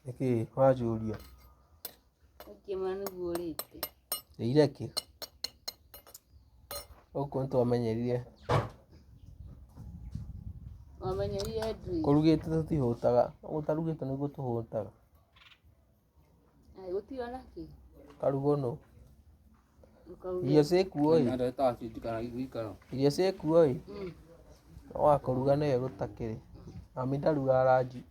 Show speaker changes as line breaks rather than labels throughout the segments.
Nĩkĩ wanjũria?
Ũkĩma nĩguo ũrĩte.
Ndĩire kĩ? Gũkũ nĩtwamenyerire.
Wamenyerire ndwĩ.
Kũrugĩte tũtihũtaga, gũtarugĩtwo nĩguo tũhũtaga.
Ai, gũtirĩ ona kĩ.
Karugwo nũ?
Ũkaruge.
Irio ciĩkuo ĩ, irio ciĩkuo ĩ, no wa kũruga nĩwe gũtakĩrĩ. Mami ndarugaga ranji.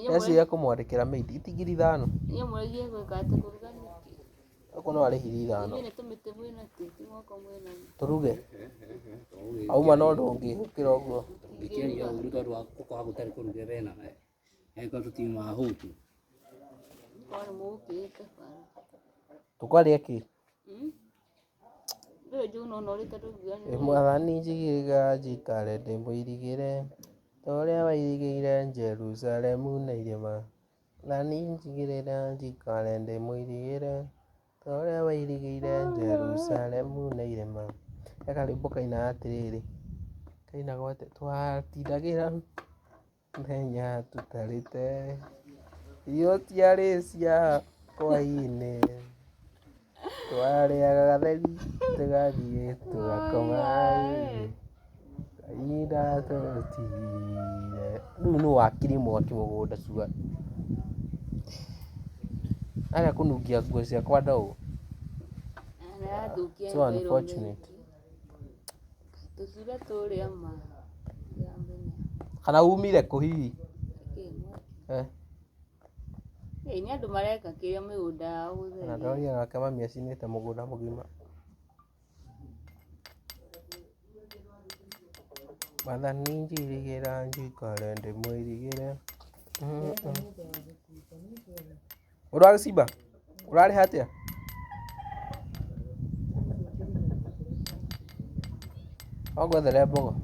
Ndĩreciria kũmwandĩkĩra maid ti 5,000.
Inyuĩ mũraigire gwĩka atĩ kũruga nĩkĩ?
Gũkũ no arĩhire 5.
Inyuĩ nĩ tũmĩtĩ mwĩna tuo ti moko mwĩna.
Tũruge. Auma no ndũngĩhũkĩra ũguo.
Ndingĩaria ũru tondũ wa gũkorwo gũtarĩ kũruge wena angĩkorwo tũtiuma hũtu.
Korwo nĩ mũgũkĩrĩte bara.
Tũkwarĩa kĩ?
Ndũrĩ njũĩ no ũrĩte ndũngiuga nĩ.
Mwathani njigĩra njikare ndĩmũirigĩre ta ũrĩa wairigĩire Jerusalemu na irĩma. Mwathani njigĩrĩra njikare ndĩmũirigĩre ta ũrĩa wairigĩire Jerusalemu na irĩma. He karwĩmbo kainaga atĩrĩrĩ, kainagwo atĩa, twatindagĩra mũthenya tũtarĩte, irio ciarĩ cia hwaĩ-inĩ, twarĩaga gatheri tũgathiĩ tũgakoma Ngai ndatũtigire. Rĩu nũ wakirie mwaki mũgũnda cua? Arĩa kũnungia nguo ciakwa ndogo.
Arathũkia
So unfortunate.
Tũcura tũrĩa ma. Ndiramenya.
Kana umire kũ hihi?
Kĩ mwaki.
Eh,
Ĩ, nĩ andũ mareka kĩrĩa mĩgũnda yao
na
gũtheria.
ndorire nake mami acinĩte mũgũnda mũgima. Mwathani njirigĩra njikare ndĩmũirigĩre. Ũrĩ wa gĩcimba? Ũrarĩha atĩa? No ngwethere mbogo.